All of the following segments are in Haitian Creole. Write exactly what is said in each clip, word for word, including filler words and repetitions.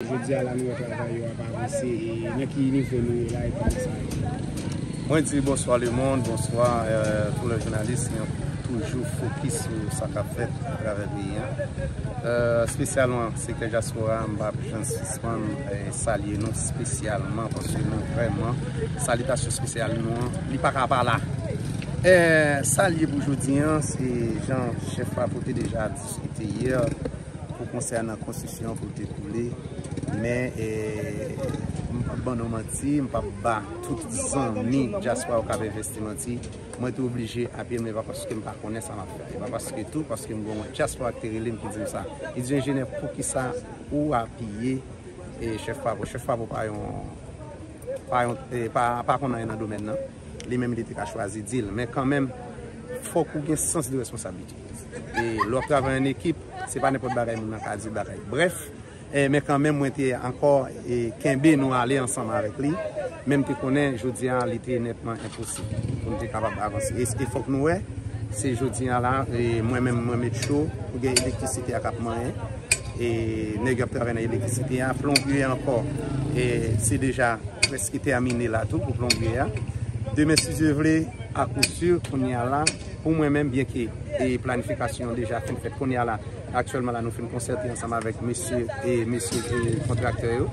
Jodi a la nou wè travay yo ap avanse, e nan ki nivo nou ye la e kòman sa ye? Mwen di bonswa lemonn, bonswa, euh, tout le jounalis ki toujou fokis sou sa k ap fèt atravè peyi a. Euh, espesyalman sektè dyaspora, m p ap janm sispann, eh, salye nou espesyalman, paske nou vrèman, salitasyon espesyal nou an, li pa ka pa la. Eh, sa l ye pou jodi a, se jan chèf Papo te deja diskite yè, pou konsènan konstriksyon pou l te koule, men, eh, m p ap ban nou manti, m p ap ba tout zanmi dyaspora yo k ap envesti manti. Mwen te oblije apye m, e pa paske m pa konnen sa m ap fè, e pa paske tou, paske m gen yon dyaspora ki te rele m ki di m sa. Li di, "Enjenyè, poukisa ou apiye, eh, chèf Papo?" Chèf Papo pa yon, pa yon, eh, pa, pa konn anyen nan domèn nan. Li menm, li te ka chwazi di l. Men kanmenm, fòk ou gen sans de responsablite. E lè w ap travay an ekip, se pa nenpòt bagay moun nan ka di bagay. Brèf, eh, men kanmenm, mwen te ankò, eh, kenbe nou ale ansanm avèk li. Men m te konnen, jodi a, li te nètman enposib pou n te kapab avanse. E, e fòk nou wè, se jodi a la, eh, mwen menm, mwen met cho pou gen elektrisite a k ap manyen. E nèg yo ap travay nan elektrisite a, plonbye ankò. E se deja prèske tèmine la tou pou plonbye a. Demen, si Dye vle, a kou si, kounye a la, pou mwen menm, byenke, e planifikasyon an deja fin fèt, kounye a la, aktyèlman la, nou fin konsète ansanm avèk mesye, e mesye, e kontraktè yo.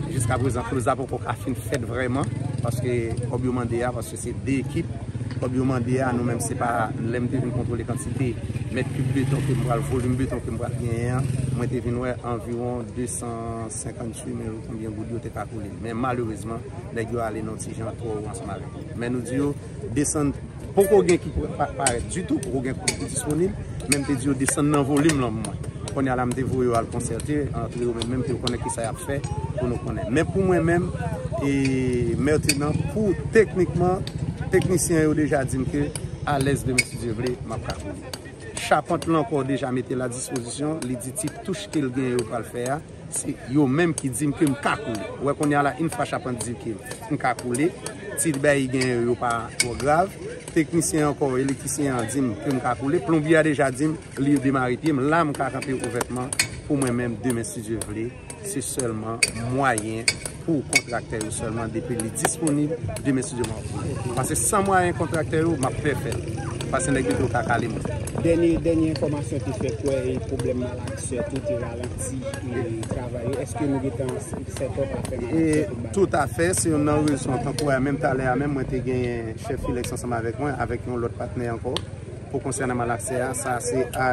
Jiska prezan, close la poko ka fin fèt vrèman, paske kòb yo mande a, paske se de ekip, kòb yo mande a, nou menm se pa, lè m te vin kontwole kantite mèt kib beton ke m pral, volim beton ke m pral genyen an, mwen te vin wè anviwon de san senkanntuit mil konbyen goud yo te ka koule. Men malerezman, nèg yo ale nan ti jan twò wo ansanm avèk nou. Men nou di yo, desann, poko gen ki pa-, parèt ditou, poko gen ki disponib, men m te di yo desann nan volim lan pou mwen. Kounye a la, m te voye yo al konsète antre yo menm, menm pou yo konnen kisa y ap fè pou nou konnen. Men pou mwen menm, e mentenan, pou teknikman, teknisyen yo deja di m ke alèz demen, si Dye vle, m ap ka koule. Chapant lan ankò deja mete l a dispozisyon, li di ti touch ke l gen yo pral fè a, se yo menm ki di m ke m ka koule. Ou wè kounye a la, yon fwa chapant di ke m ka koule, ti bay gen yo, yo pa twò grav. Teknisyen ankò, elektrisyen an di m ke m ka koule. Plonbye a deja di m li demare pye m. La, m ka kanpe ouvètman pou mwen menm demen, si Dye vle. Se sèlman mwayen pou kontraktè yo sèlman, depi li disponib, demen, si Dye vle, m ap koule. Paske san mwayen kontraktè yo, m ap pè fè l. Paske nèg yo tou ka kale mwen. Dènye, dènye enfòmasyon te fè kwè e pwoblèm malaksè tou te ralanti e travay yo. Èske nou gentan set up afè malaksè pou bagay? Toutafè, se youn nan rezon, tankou a menm talè a menm, mwen te genyen chèf Filex ansanm avèk mwen, avèk yon lòt patnè ankò, pou konsènan malaksè a, sa se a,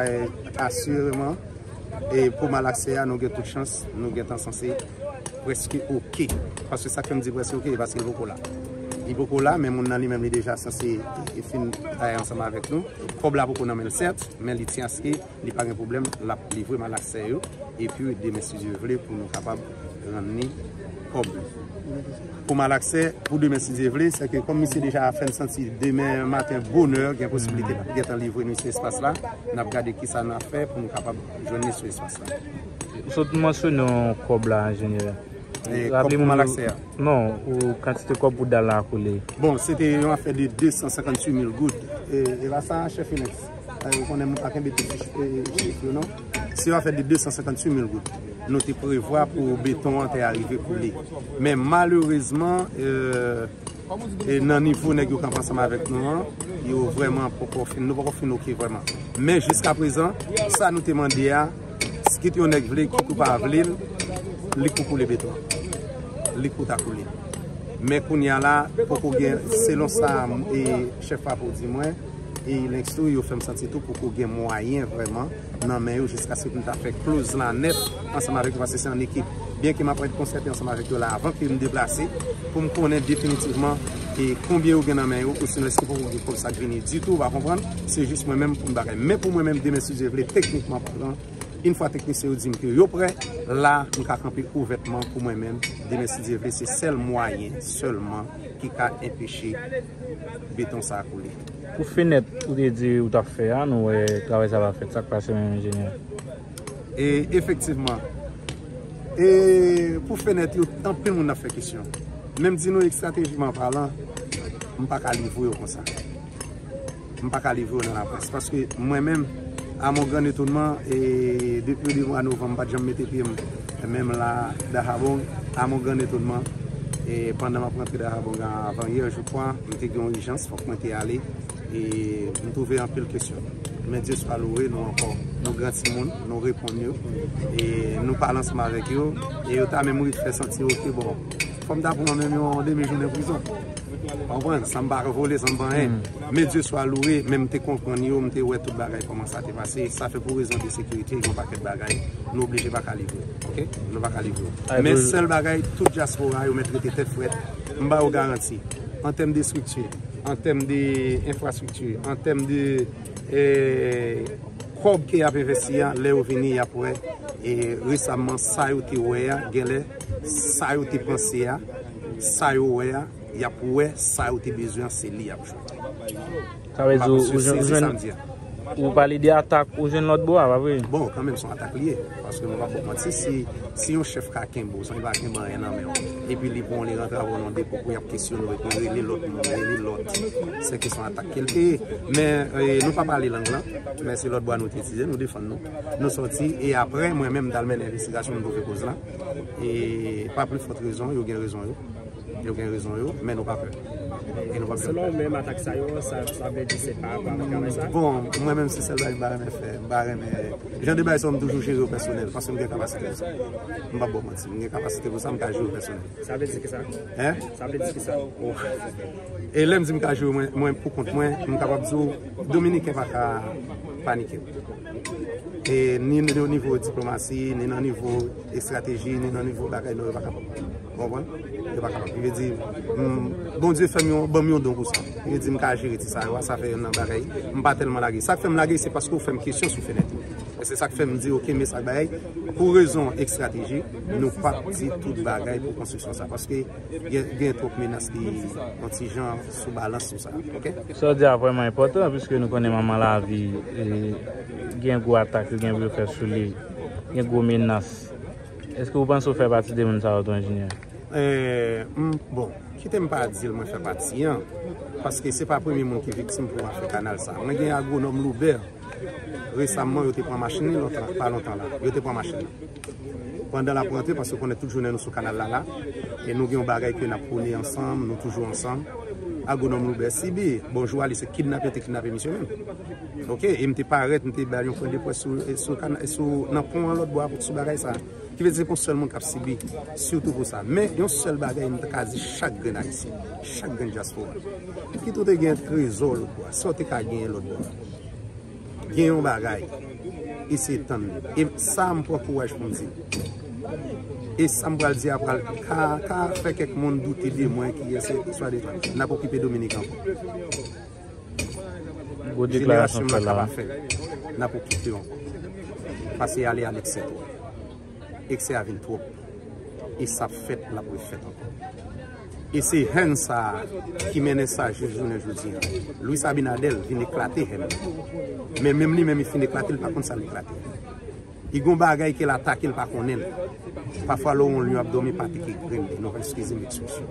asireman, e pou malaksè a, nou gen tout chans, nou gentan sanse prèske oke. Paske sa k fè m di prèske oke, e paske li poko la. Li poko la, men moun nan li menm li deja sanse, e, fin travay ansanm avèk nou. Kòb la poko nan men l, sèt, men li tyaske, li pa gen pwoblèm, l ap livre malaksè yo. Epi demen, si Dye vle, pou nou kapab rann li kòb li. Pou malaksè, pou demen, si Dye vle, se ke kòm misye deja fè n santi demen maten bonè, gen posiblite l ap gentan livre nou sou espas la, n ap gade kisa n ap fè pou nou kapab jwenn li sou espas la. Ou sot mansyone yon kòb la, enjenyè. E, kòb pou malaksè a? Non, ou kantite kòb pou dal la koule. Bon, se te yon afè de de san senkanntuit mil goud. E, e pa sa, chèf Filex? E, ou konnen m pa kenbe tout chif, e, chif yo, non? Se yon afè de de san senkanntuit mil goud. Nou te prevwa pou beton an te arive koule. Men malerezman, e, e nan nivo nèg yo k ap ansanm avèk nou an, yo vrèman poko fin, nou poko fin oke vrèman. Men jiska prezan, sa nou te mande a, kit yon nèg vle, kit ou pa vle l, li k pou koule beton. Li k pou ta koule. Men kounye a la, poko gen, selon sa, e, chèf Papo di mwen, e Lenx tou, yo fè m santi tou poko gen mwayen vrèman nan men yo jiskaske pou n ta fè close la nèt ansanm avèk yo, paske se an ekip. Byenke m ap rete konsète ansanm avèk yo la avan ke m deplase, pou m konnen definitivman e konbyen yo gen nan men yo, osinon èske poko gen kòb sa k vini ditou, ou pa konprann, se jis mwen menm pou m bagay. Men pou mwen menm, demen, si Dye vle, teknikman palan, yon fwa teknisyen yo di m ke yo prè, la, m ka kanpe ouvètman pou mwen menm, demen, si Dye vle, se sèl mwayen sèlman ki ka enpeche beton sa a koule. Pou fenèt ou te di ou t ap fè a, nou wè travay sa pa fèt. Sa k pase menm, enjenyè? E efektivman, e pou fenèt yo, anpil moun ap fè kesyon. Men m di nou, estratejiman palan, m pa ka livre yo konsa. M pa ka livre yo nan laprès. Paske mwen menm, à mon grand étonnement, e depi de mwa novanm, m pa t janm mete pye m Menm la, Dajabong, a mon grand etonman, e pandan m ap rantre Dajabong avan yè, je crois, m te gen yon ijans, fòk mwen te ale, e m twouve anpil kesyon. Men Dye swa louwe, nou ankò, nou gran timoun, nou reponn yo, e nou pale ansanm avèk yo, e yo ta menm rive fè santi yo ke bon, fò m ta pran menm yon demi jounen prizon. Konprann? San m pa vole, san m pa anyen. Men Dye swa louwe, men m te konprann yo, m te wè tout bagay kòman sa te pase. Sa fè pou rezon de sekirite, yon pakèt bagay, nou oblije pa ka livre. Oke? Nou pa ka livre. Men sèl bagay, tout dyaspora yo mèt rete tèt frèt. M ba yo garanti. An tèm de estrikti, an tèm de enfrastrikti, an tèm de, eh, kòb ke y ap envesti a, lè yo vini, y ap wè. E resaman, sa yo te wè a, genlè, sa yo te panse a, sa yo wè a, y ap wè sa yo te bezwen an, se li y ap jwenn. Sa vle di ou jwenn, ou pale de atak, ou jwenn lòt bò a, pa vre? Bon, kanmenm, se yon atak li ye. Paske mwen p ap ba w manti, si, si yon chèf ka kenbe w, san li pa kenbe anyen nan men w, epi li pran w, li rantre avè w nan depo pou y ap kesyone w, epi rele lòt moun, rele lòt, se ke se yon atak ke l te ye. Men, eh, nou pa pale lang lan, men se lòt bò a nou te itilize, nou defann nou. Nou sòti, e apre, mwen menm, m t al mennen envestigasyon, m twouve koz la. E pa pli fòt rezon, yo gen rezon yo. Yo gen rezon yo, men nou pa pè. E nou pa pè. Selon ou menm, atak sa yo, sa, sa vle di se pa rapò avèk travay sa? Bon, mwen menm, se sèl bagay m pa renmen fè. M pa renmen. Jan de bagay sa yo, m toujou jere yo pèsonèl, paske m gen kapasite pou sa. M p ap ba w manti, m gen kapasite pou sa, m ka jere yo pèsonèl. Sa vle di ki sa? Hein? Sa vle di ki sa? Oh. E lè m di m ka jere mwen, mwen pou kont mwen, m kapab di w, Dominiken pa ka panike. E ni nan nivo diplomasi, ni nan nivo estrateji, ni nan nivo bagay, non, yo pa kapab. Ou konprann? Yo pa kapab. Li vle di, mm, Bondye fè m yon, ban m yon don pou sa. Li vle di, m ka jere ti sa yo a, sa fè youn nan bagay m pa tèlman lage. Sa k fè m lage, se paske w fè m kesyon sou fenèt yo. E se sa k fè m di, oke, men sa k bagay. Pou rezon estratejik, nou p ap di tout bagay pou konstriksyon sa. Paske gen, gen twòp menas ki yon ti jan sou balans sou sa. Oke? Sa w di a vrèman enpòtan, piske nou konnen manman lavi, e, gen gwo atak yo gen pou yo fè sou li, gen gwo menas. Èske w panse w fè pati de moun sa yo tou, enjenyè? Eh, m, bon, kite m pa di l mwen fè pati an, paske se pa premye moun ki viktim pou afè kanal sa. Mwen gen agwonòm Loubert, resaman yo te pran machin li lontan, pa lontan la. Yo te pran machin li. Pandan l ap rantre, paske konnen tout jounen nou sou kanal la la, e nou gen yon bagay ke n ap pwone ansanm, nou toujou ansanm. Agwonòm Loubert sibi, bon, jou a li se kidnape yo te kidnape misye menm. Oke, e m te parèt, m te ba l yon pwen de près sou, sou, kana- sou, nan pon an lòt bò a sou bagay sa. Ki vle di se pa yon sèl moun k ap sibi, sitou pou sa. Men, yon sèl bagay, m ta ka di chak grenn Ayisyen, chak grenn dyaspora, kit ou te gen trezò lòt bò a, sa w te ka genyen lòt bò a, gen yon bagay, eseye tann li. E sa, m pran kouraj pou m di l. E sa m pral di a pral ka, ka fè kèk moun doute de mwen, kiyès, swadizan. N ap okipe Dominik ankò. Jenerasyon m nan ka pa fè. N ap okipe yo ankò. Paske ale a leksè twòp. Eksè a vin twòp. E sa ap fèt, l ap refèt ankò. E se hèn sa a ki mennen sa jis jounen jodi a. Luis Abinader vin eklate hèn. Men menm li menm, li fin eklate, li pa konn sa l eklate. Li gon bagay ke l atake, l pa konnen l. Pafwa, lè w wè yon lyon ap dòmi, pa pike grenn li. Nou eskize m ekspresyon.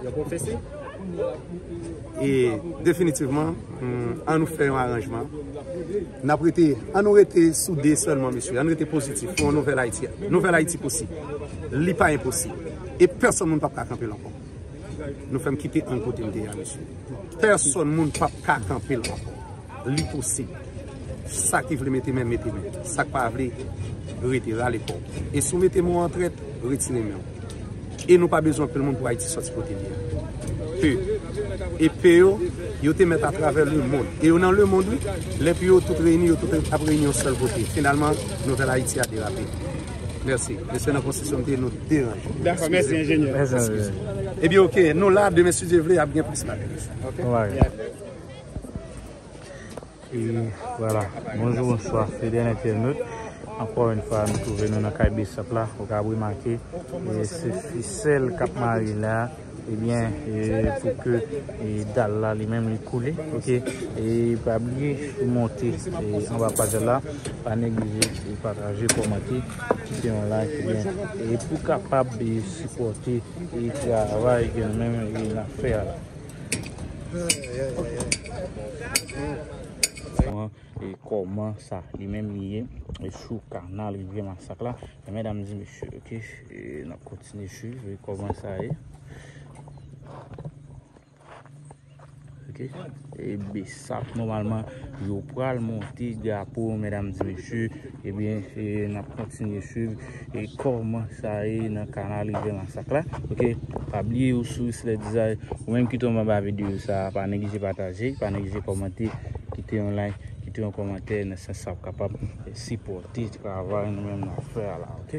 Yon pwofesi? E definitivman, hmm, ann nou fè yon aranjman. N ap rete, ann nou rete soude sèlman, mesye. Ann rete pozitif pou yon nouvèl Ayiti. Nouvèl Ayiti posib. Li pa enposib. E pèsonn moun p ap ka kanpe l ankò. Nou fè m kite ann kote m te ye a, mesye. Pèsonn moun p ap ka kanpe l ankò. Li posib. Sa ki vle mete men, mete men. Sa k pa vle, rete, rale kò w. E si w mete men w an trèt, retire men w. E nou pa bezwen anpil moun pou Ayiti sòti kote l ye a. Pe. E pe yo, yo te mèt atravè lemonn. E yo nan lemonn, wi. Lè pou yo tout reyini, yo tout ap reyini yon sèl kote. Finalman, nouvèl Ayiti a derape. Mèsi. Mesye, nan konstriksyon m te ye, nou deranje. Dakò, mèsi, enjenyè. Eskize. Ebyen, oke, nou la, demen, si Dye vle, ap gen plis bagay. Oke? Bon bagay. E vwala. Bonjou, bonswa, fidèl entènot. Ankò yon fwa, nou twouve nou nan kay Besap la. Ou ka remake, e, se fisèl k ap mare la. Ebyen, e, pou ke, e, dal la li menm li koule, oke? E pa bliye monte, e, anba paj la, pa neglije, e, pataje, kòmante, kite yon like, ebyen, e pou kapab, e, sipòte, e, travay ke nou menm, e, n ap fè a la. e kòman sa li menm li ye, e sou kanal Rivyè Masak la. E medam e mesye, ok, e n ap kontinye swiv, e kòman sa ye. Ok. E Besap, nòmalman, yo pral monte drapo, medam e mesye. Ebyen, e n ap kontinye swiv e kòman sa ye nan kanal Rivyè Masak la. Ok. Pa bliye ou sou Islè Dizay, ou menm ki tonbe anba videyo sa, pa neglije pataje, pa neglije kòmante, kite yon like, kite yon kòmantè, nan sans sa ap kapab sipòte travay nou menm n ap fè a la, ok.